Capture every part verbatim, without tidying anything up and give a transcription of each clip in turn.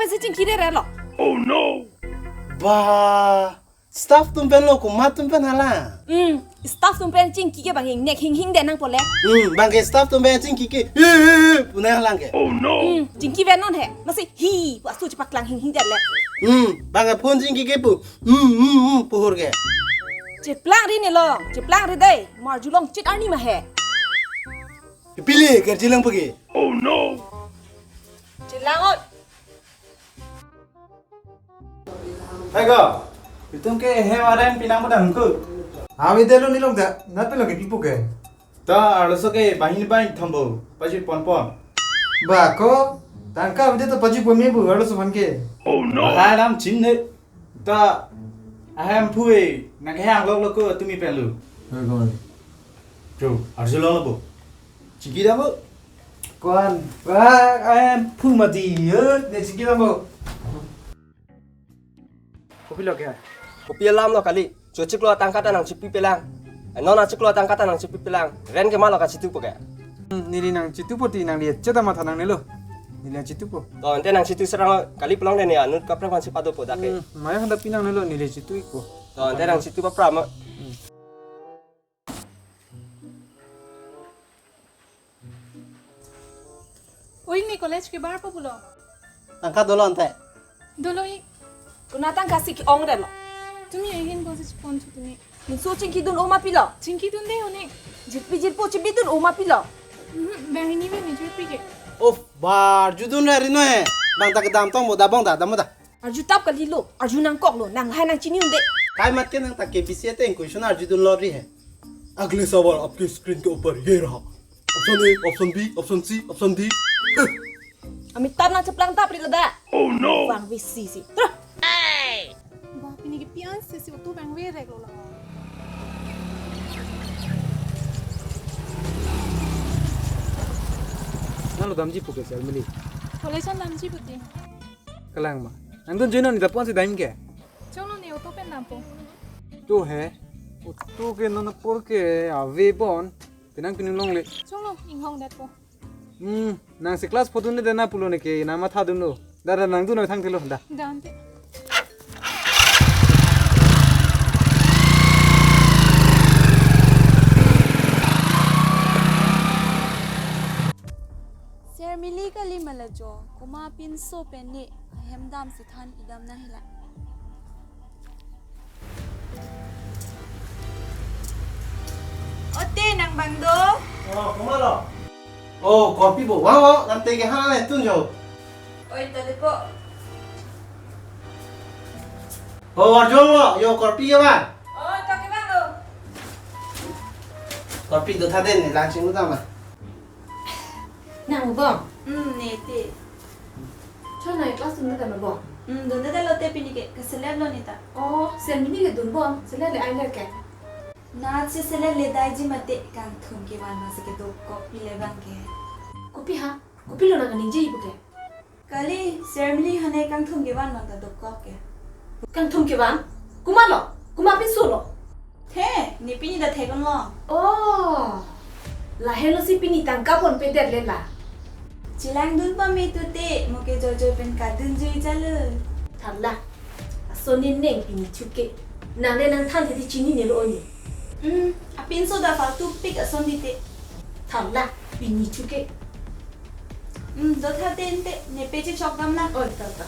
Pasi chingki rere lo. Oh no. Ba, staff atum pen lo, komat atum pen hala? Hmm, staff atum pen chingki ke bang hing nek hing hing de nangpo le. Hmm, bang ke staff atum pen chingki ke, he, he, he, pu nanglang ke. Oh no. Hmm, chingki pen non he. Masi hi pu asu chepaklang hing hing de le. Hmm, bang ke phone chingki ke pu, hmm, hmm, hmm, pu hur ke. Cheplang ri ne lo, cheplang ri dei. Mo arjulong chit arni ma he. Pili ke chilang pagi. Oh no. Chilang ot. Hai ko, itum ke hem aran pinang bodang ko. Avi delo nilong da, na pelo ke pipo ke. Ta arloso ke bahin bahin thambo, paji pon pon. Ba ko, tangka avi de to paji pon me bu, arloso man ke. Oh no. Alam chin ne. Ta ahem phui, nang hang lok lok ko tumi pelu. Hai ko. Jo, arjulong lo bo. Chingki dam bo. Kuan, ba, ahem phu mati, eh, ne chingki dam bo. Kopi lo ke? Kopi alam lo kali. Cho chiklo atangka ta nangchipi pelang. Eh, non achiklo atangka ta nangchipi pelang. Rent ke ma lo kachitupo ke? Hmm, neli nangchitupo ti nangli cheta matha nangnelo. Neli nangchitupo. To, ante nangchitu serang kali pulang de ne anut kaprek man si padopo dak ke. Hmm, maya handa pinang nelo neli chitu ikpo. To, ante nangchitu papra ma. Hmm. Oi, ne college ke bar po pulo? Tangka dolo ante. Dolo ik. Kuna tangka si ke-ong relo. Tumi ahin ko si chipon chu tumi. Pinso chingki dun oma pilo. Chingki dun de o ne. Jirpi jirpo chibi dun oma pilo. Mhm, bang ini bang ni jirpi ke. Of, ba arjudun re ri no he. Bang ta kedam tong mo da bong da, dam mo da. Arju tap kali lo, arju nangkok lo, nang lahai nangchini un de. Kai mat ke nang ta K B C ateng question arjudun lo ri he. अगले सवाल आपके स्क्रीन के ऊपर ये रहा। Option A, option B, option C, option D. Amitabh nangcheplang tap ri lo da. Oh no. Bang V C si. Terus. Ba, pini ke pian si si utu bang V rek lo la. Nalo damji pu ke sel mili. College an damji pu ti. Kalang ma. Nangdun join ni da pon si dam ke. Cholo ne auto pen dampo. To he. Auto ke non apor ke ave bon. Penang pining longle. Cholo inghong det po. Hmm, nang si class pho dun de na pulo ne ke na matha dunlo. Da da nangdun thang thelo da. Dante. Sir Mili kali ma la jo, komat pinso pen ne ahem dam si than idam na hila. Ote nang bang do. Oh, komat lo? Oh, kopi bo. Wa, wa, nang te ke ha ne tun jo. Oi, tadi po. Oh, arjong lo, yo kopi ke ba? Oh, kake ba lo. Kopi do thaden ni langsing utama. Nang bong. Hmm, ne te. Cho na class dun ta na bong. Hmm, dun ta lo te pini ke, ke seleb lo ne ta. Oh, sel mini ke dun bong, seleb le ai le ke. Na che seleb le dai ji mate kangthum kevan ma si ke dokok pi le bang ke. Kopi ha, kopi lo nang ningje ibu ke. Kali, Sir Mili hane kangthum kevan ma ta dokok ke. Kangthum kevan? Komat lo? Komat pinso lo? The, ne pini da thekon lo. Oh. Lahelo si pini tangka pon pe det le la. Chelang dun pame tu te, mo ke jojo pen kadun jui jalo. Tharla. Ason ne neng pini chuke. Nang ne nang than the chini ne lo oni. Hmm, apinso da faltu pik ason di te. Tharla, pini chuke. Hmm, do tha te ante, ne pe chechok dam na. Oi, ta, ta.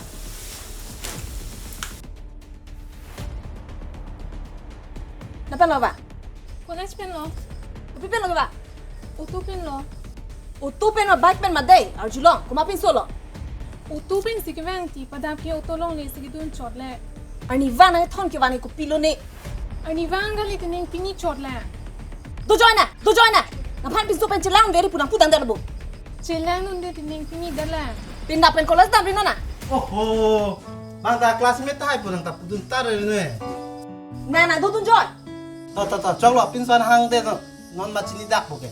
Na pen lo ba? College pen lo. Kopi pen lo ba? Auto pen lo. Auto pen lo, bike pen ma dei, arjulong, komat pinso lo. Auto pen si kevang ti, padap ke auto longle si kedun chot le. Arni van nang thon kevan kopi lo ne. Arni van kali te neng pini chot le. Do join na, do join na. Nangphan pinso pen chelang veri pu nang pudang der bo. Chelang un de te neng pini der le. Pin da pen college dam ri no na. Oho. Bang ta classmate tahai pu nang ta pudun tar ri no e. Na na do dun join. Ta ta ta chok lo pinso an hang de no. Non ma chini dak bo ke.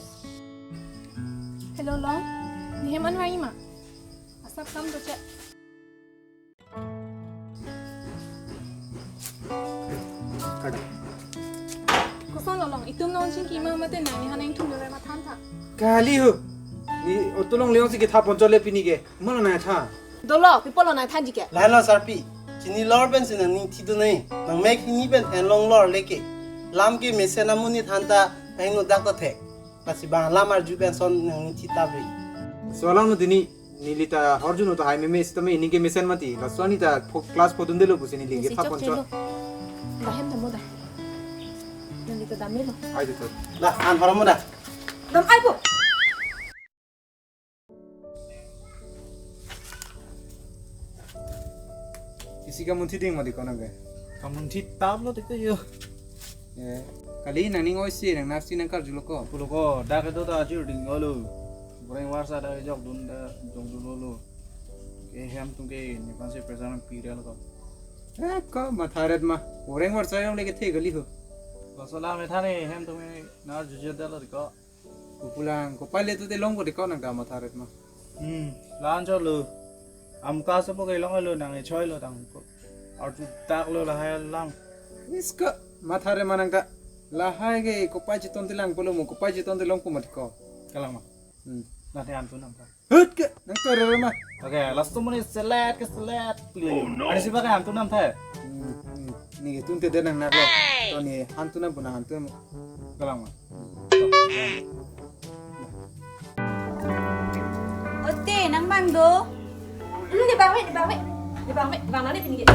Hello long. Ne hem an vai ma. Asap kam do che. Koson lo long, itum non chingki ma mate nang ni haneng thum dore ma than tha. Kali ho. Ne auto longle si ketha pon chot le pini ke. Malo na tha. Dolo, pi apotlo nangthanji ke? Lahenlo sarpi. Chini lor pensi nangning thidun nai. Nang mek hini pen thenlong lor leke. Lam kemesen amonit aphan ta pahingno dak ta thek. Lasi bang lam arju pen ason nangning thitap ri. Laso alam no dini, neli ta horjuno ta hai meme sitame ining kemesen mati. Laso ani ta pho-, class phodundelo pusi neli si kepha chok ponchot. Chelo. Dah hem dam mo dah. Neli ta damlo. Ai dito. Dah, an hormo dah. Dam ai po. Isi kamunthi ding mati konang ke? Kamunthi taplo teke yo. Eh, kali nangning oisi nang nasi nangkarjulo ko. Pulo ko, dak kedo ta ajur dinglo. Boreng warsa dak jokdun ta jokdunlo. Ke hem atum ke nephan si pressure nangpi relo ko. Eh, ko matharet ma. Boreng warsa jong leke the kali ho. Laso alam methane hem atum ke nangkarjujor dalo ko. Kupulang, kopile tu telong ko dikau nang dama tharet ma. Hmm, lanjut lo. Amka sepo ke long lo nang echoi lo tang ko. Arju dak lo lahai lang. Iska mathare manang ka. Lahai ke kopai chiton tilang polo mo, kopai chiton tilong ko mat ko. Kalang ma. Hmm. Nanti antu nang ka. Hut ke, nang to rere ma. Oke, last tu muni selet ke selet. Pili. Ada siapa ke antu nam thai? Hmm, hmm. Ni ke tun te de nang naglo. To ni antu nam puna antu nam. Kalang ma. Ote, nang bang do. Hmm, di bang we, di bang we. Di bang we, di bang nali pinggir.